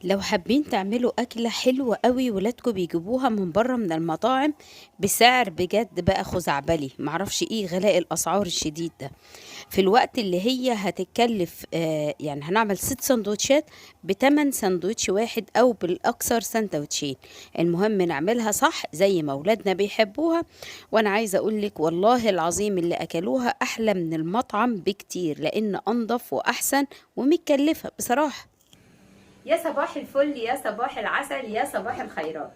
لو حابين تعملوا أكلة حلوة قوي ولادكم بيجيبوها من بره من المطاعم بسعر بجد بقى خزعبلي، معرفش ايه غلاء الأسعار الشديد ده. في الوقت اللي هي هتتكلف يعني هنعمل 6 سندوتشات بتمن سندوتش واحد أو بالأكثر سندوتشين. المهم نعملها صح زي ما ولادنا بيحبوها. وأنا عايزة أقولك والله العظيم اللي أكلوها أحلى من المطعم بكتير، لأن أنضف وأحسن ومتكلفة بصراحة. يا صباح الفل، يا صباح العسل، يا صباح الخيرات.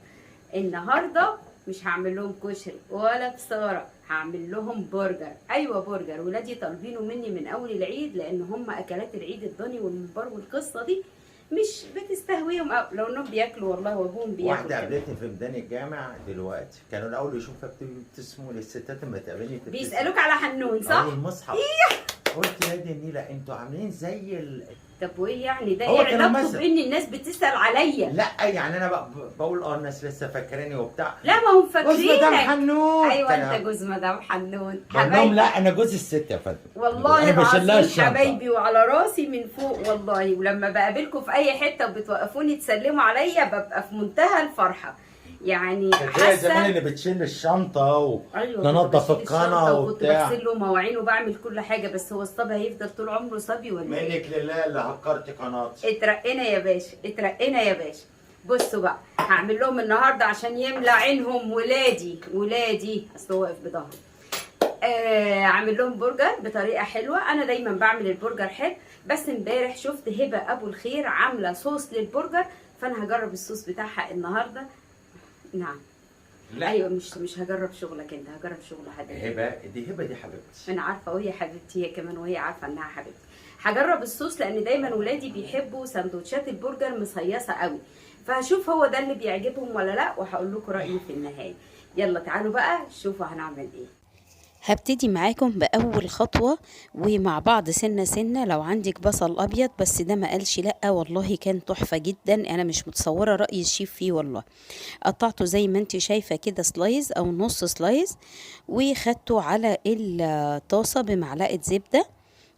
النهارده مش هعمل لهم كشري ولا بصاره، هعمل لهم برجر. ايوه برجر، ولادي طالبينه مني من اول العيد، لان هم اكلات العيد الضاني والممبار والقصه دي مش بتستهويهم، أو لو انهم بياكلوا والله وابوهم بياكل. واحدة قابلتني في ميدان الجامع دلوقتي، كانوا الاول يشوفها بتبتسموا للستات لما تقابلني بيسالوك على حنون صح؟ اول ما اصحى قلت يا دي النيله انتوا عاملين زي طب وايه يعني ده؟ ايه علاقته بان الناس بتسال عليا؟ لا يعني انا بقول الناس لسه فاكراني وبتاع. لا ما هم فاكرينك. جوز مدام حنون. ايوه انت جوز مدام حنون. حبايبي. لا انا جوز الست يا فندم والله العظيم، حبايبي وعلى راسي من فوق والله. ولما بقابلكم في اي حتة وبتوقفوني تسلموا عليا ببقى في منتهى الفرحة. يعني حاسه زمان اللي بتشيل الشنطة وننظف أيوة القناة وبتاع، وكنت بغسل له مواعين وبعمل كل حاجة. بس هو الصبي هيفضل طول عمره صبي ولا ايه؟ منك لله اللي هكرت قناتي. اترقينا يا باشا، اترقينا يا باشا. بصوا بقى هعمل لهم النهارده عشان يملى عينهم ولادي، ولادي اصل هو واقف بظهري. عامل لهم برجر بطريقة حلوة. انا دايما بعمل البرجر حلو، بس امبارح شفت هبه ابو الخير عامله صوص للبرجر، فانا هجرب الصوص بتاعها النهارده. نعم. لا. ايوه مش هجرب شغلك انت، هجرب شغل حضرتك. هبه دي، هبه دي حبيبتي. انا عارفه وهي حبيبتي هي كمان، وهي عارفه انها حبيبتي. هجرب الصوص لان دايما ولادي بيحبوا سندوتشات البرجر مصيصه قوي، فهشوف هو ده اللي بيعجبهم ولا لا، وهقول لكم رايي في النهاية. يلا تعالوا بقى شوفوا هنعمل ايه. هبتدي معاكم بأول خطوة ومع بعض سنة سنة. لو عندك بصل أبيض، بس ده ما قالش لأ والله كان تحفة جدا، أنا مش متصورة رأي الشيف فيه والله. قطعته زي ما انت شايفة كده slice أو نص slice، وخدته على الطاسة بمعلقة زبدة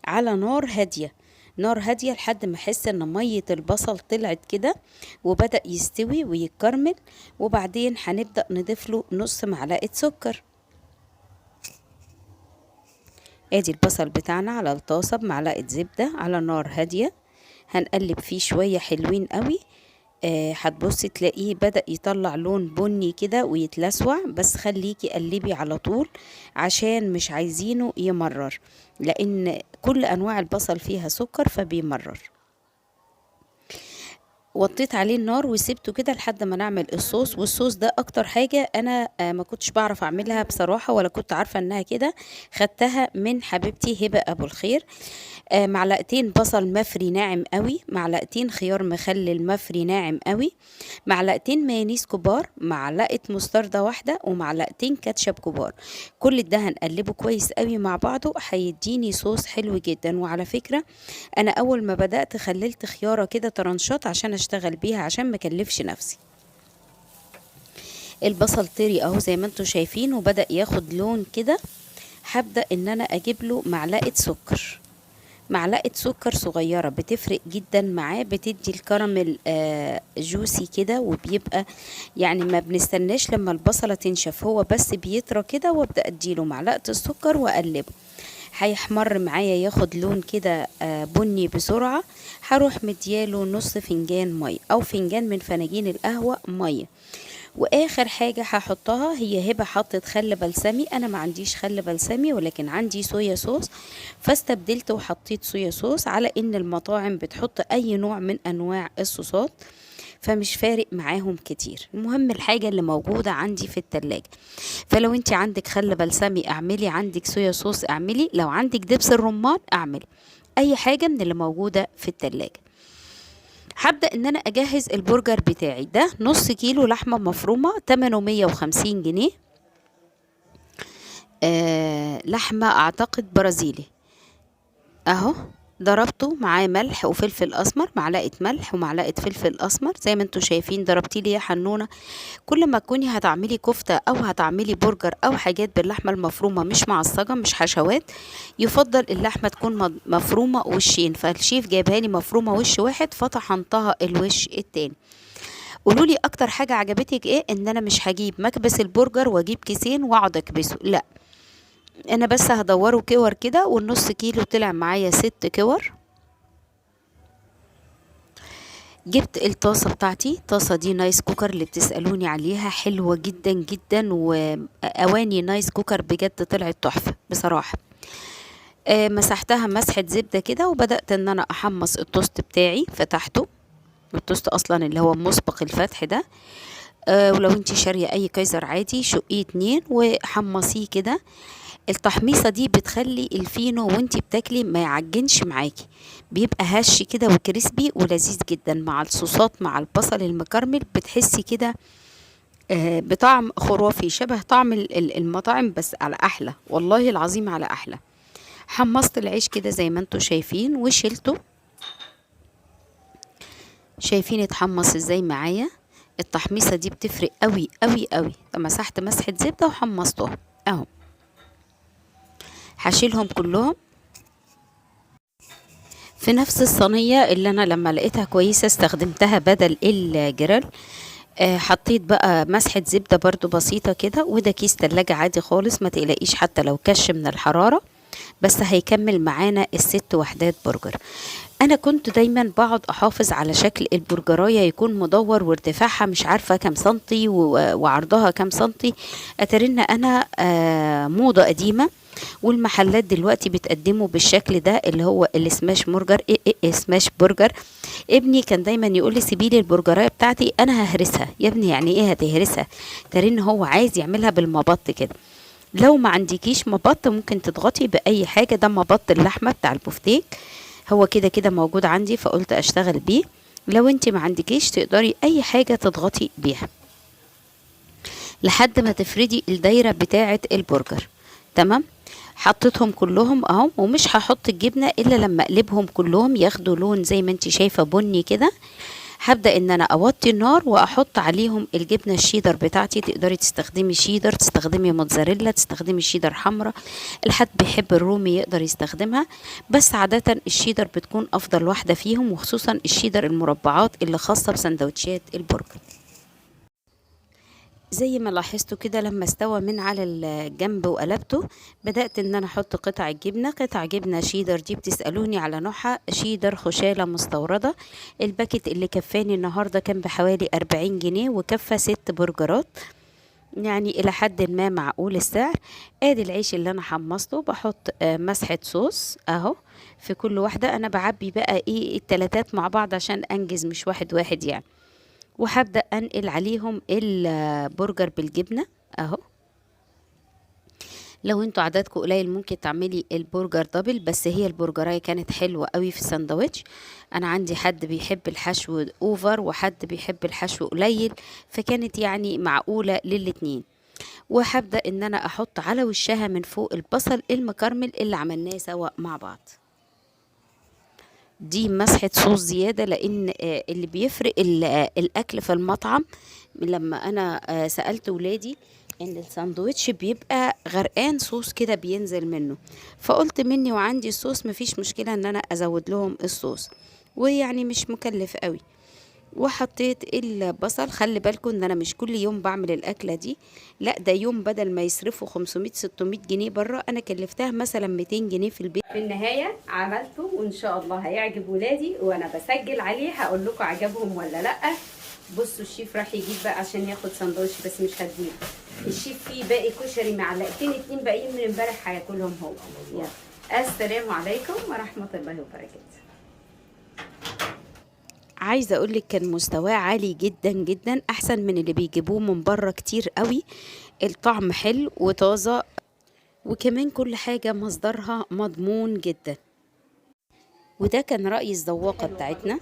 على نار هادية، نار هادية لحد ما احس ان مية البصل طلعت كده وبدأ يستوي ويتكرمل. وبعدين هنبدأ نضيف له نص معلقة سكر. ادي البصل بتاعنا على الطاسة بمعلقة زبدة على نار هادية، هنقلب فيه شوية حلوين قوي. هتبصي تلاقيه بدأ يطلع لون بني كده ويتلسوع، بس خليكي قلبي على طول عشان مش عايزينه يمرر، لان كل انواع البصل فيها سكر فبيمرر. وطيت عليه النار وسبته كده لحد ما نعمل الصوص. والصوص ده اكتر حاجة انا ما كنتش بعرف اعملها بصراحة، ولا كنت عارفة انها كده، خدتها من حبيبتي هبة ابو الخير. معلقتين بصل مفري ناعم قوي، معلقتين خيار مخلل مفري ناعم قوي، معلقتين مايونيز كبار، معلقة مستردة واحدة، ومعلقتين كاتشب كبار. كل ده هنقلبه كويس قوي مع بعضه، هيديني صوص حلو جدا. وعلى فكرة انا اول ما بدأت خللت خيارة كده طرنشات عشان اشتغل بيها، عشان ما اكلفش نفسي. البصل طري اهو زي ما انتم شايفين وبدأ ياخد لون كده. هبدأ ان انا اجيب له معلقة سكر، معلقة سكر صغيرة بتفرق جدا معاه، بتدي الكراميل جوسي كده، وبيبقى يعني ما بنستناش لما البصلة تنشف، هو بس بيطرى كده. وابدأ اديله معلقة السكر واقلبه، هيحمر معايا ياخد لون كده بني بسرعة. هروح مدياله نص فنجان مية او فنجان من فناجين القهوة مية. واخر حاجة هحطها هي هبة حطت خل بلسمي، انا ما عنديش خل بلسمي ولكن عندي صويا صوص، فاستبدلت وحطيت صويا صوص، على ان المطاعم بتحط اي نوع من انواع الصوصات فمش فارق معاهم كتير. المهم الحاجة اللي موجودة عندي في التلاجة. فلو انت عندك خل بلسمي اعملي، عندك صويا صوص اعملي، لو عندك دبس الرمان اعملي، اي حاجة من اللي موجودة في التلاجة. هبدأ ان انا اجهز البرجر بتاعي. ده نص كيلو لحمة مفرومة 850 جنيه، لحمة اعتقد برازيلي اهو. ضربته معاه ملح وفلفل اسمر، معلقه ملح ومعلقة فلفل اسمر زي ما انتم شايفين. ضربتي لي يا حنونه. كل ما تكوني هتعملي كفته او هتعملي برجر او حاجات باللحمه المفرومه مش معصجه مش حشوات، يفضل اللحمة تكون مفرومه وشين. فالشيف جايبها لي مفرومه وش واحد، فطحنتها الوش التاني. قولوا لي اكتر حاجة عجبتك ايه؟ ان انا مش هجيب مكبس البرجر واجيب كيسين واقعد اكبسه، لا انا بس هدوره كور كده، والنص كيلو طلع معايا 6 كور. جبت الطاسه بتاعتي، الطاسه دي Nice Cooker اللي بتسالوني عليها، حلوة جدا جدا، واواني Nice Cooker بجد طلعت تحفة بصراحة. مسحتها مسحه زبدة كده، وبدات ان انا احمص التوست بتاعي. فتحته التوست اصلا اللي هو مسبق الفتح ده، ولو انت شاريه اي كايزر عادي شقيه 2 وحمصيه كده. التحميصه دي بتخلي الفينو وانتي بتاكلي ما يعجنش معاكي، بيبقى هش كده و crispy ولذيذ جدا مع الصوصات مع البصل المكرمل، بتحسي كده بطعم خرافي شبه طعم المطاعم، بس على احلى، والله العظيم على احلى. حمصت العيش كده زي ما انتوا شايفين وشلته، شايفين اتحمص ازاي معايا. التحميصه دي بتفرق قوي قوي قوي. مسحت مسحه زبدة وحمصتهم اهو، هشيلهم كلهم في نفس الصينية اللي انا لما لقيتها كويسة استخدمتها بدل الجريل. حطيت بقى مسحه زبدة برضو بسيطة كده، وده كيس تلاجة عادي خالص ما تقلقيش حتى لو كش من الحرارة، بس هيكمل معانا ال6 وحدات برجر. انا كنت دايما بقعد احافظ على شكل البرجرايه يكون مدور وارتفاعها مش عارفه كام سنتي وعرضها كام سنتي. اترن انا موضة قديمة، والمحلات دلوقتي بتقدمه بالشكل ده اللي هو ال smash burger. إيه smash burger. ابني كان دايما يقول لي سيبيلي البرجرايه بتاعتي انا ههرسها. يا ابني يعني ايه هتهرسها؟ ترى هو عايز يعملها بالمبط كده. لو ما عندكيش مبط ممكن تضغطي باي حاجة، ده مبط اللحمة بتاع البفتيك هو كده كده موجود عندي فقلت اشتغل بيه. لو انت ما عندكيش تقدري اي حاجة تضغطي بيها لحد ما تفردي الدايرة بتاعه البرجر. تمام، حطيتهم كلهم اهو، ومش هحط الجبنة الا لما اقلبهم كلهم ياخدوا لون زي ما انت شايفه بني كده. هبدا ان انا اوطي النار واحط عليهم الجبنة الشيدر بتاعتي. تقدري تستخدمي شيدر، تستخدمي موتزاريلا، تستخدمي شيدر حمراء، الحد بيحب الرومي يقدر يستخدمها، بس عادة الشيدر بتكون افضل واحدة فيهم، وخصوصا الشيدر المربعات اللي خاصة بسندوتشات البرجر. زي ما لاحظتوا كده لما استوى من على الجنب وقلبته، بدأت ان انا احط قطع الجبنة. قطع جبنة شيدر دي بتسألوني على نوعها، شيدر خشالة مستوردة. ال packet اللي كفاني النهاردة كان بحوالي 40 جنيه وكفى 6 برجرات، يعني الى حد ما معقول السعر. ادي العيش اللي انا حمصته، بحط مسحة صوص اهو في كل واحدة. انا بعبي بقى ايه التلاتات مع بعض عشان انجز، مش واحد واحد يعني. وهبدأ انقل عليهم البرجر بالجبنة اهو. لو انتوا عددكم قليل ممكن تعملي البرجر double، بس هي البرجرايه كانت حلوة قوي في الساندوتش. انا عندي حد بيحب الحشو over وحد بيحب الحشو قليل، فكانت يعني معقولة للاتنين. وهبدأ ان انا احط على وشها من فوق البصل المكرمل اللي عملناه سوا مع بعض. دي مسحة صوص زيادة، لأن اللي بيفرق الأكل في المطعم، لما أنا سألت ولادي إن الساندوتش بيبقى غرقان صوص كده بينزل منه، فقلت مني وعندي الصوص مفيش مشكلة إن أنا أزود لهم الصوص، ويعني مش مكلف قوي. وحطيت البصل. خلي بالكم ان انا مش كل يوم بعمل الاكلة دي، لا ده يوم بدل ما يصرفوا 500-600 جنيه بره، انا كلفتها مثلا 200 جنيه في البيت. في النهاية عملته وان شاء الله هيعجب ولادي، وانا بسجل عليه هقول لكم عجبهم ولا لا. بصوا الشيف راح يجيب بقى عشان ياخد سندوتش، بس مش هديه الشيف، فيه باقي كشري معلقتين 2 باقيين من امبارح هياكلهم هو. يلا السلام عليكم ورحمة الله وبركاته. عايزه اقولك كان مستواه عالي جدا جدا، احسن من اللي بيجيبوه من بره كتير قوي. الطعم حلو وطازه، وكمان كل حاجة مصدرها مضمون جدا. وده كان رأي الذواقه بتاعتنا.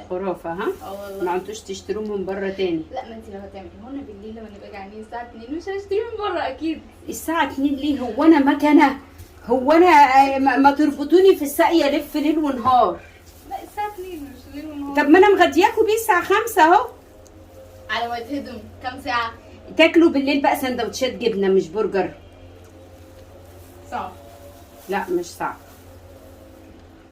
خرافه. ها اه والله ما عدتوش تشتروه من بره تاني؟ لا ما انت لو هتعمليه لنا بالليل لما نبقى جعانين الساعة 2 مش هنشتريه من بره اكيد. الساعة 2 ليه؟ هو انا مكنه؟ هو انا ما تربطوني في الساقيه لف ليل ونهار. لا الساعة 2 مش ليل ونهار. طب ما انا مغدياكوا بيه الساعة 5 اهو. على ما يتهضم كام ساعة؟ تاكلوا بالليل بقى سندوتشات جبنه مش برجر. صعب. لا مش صعب.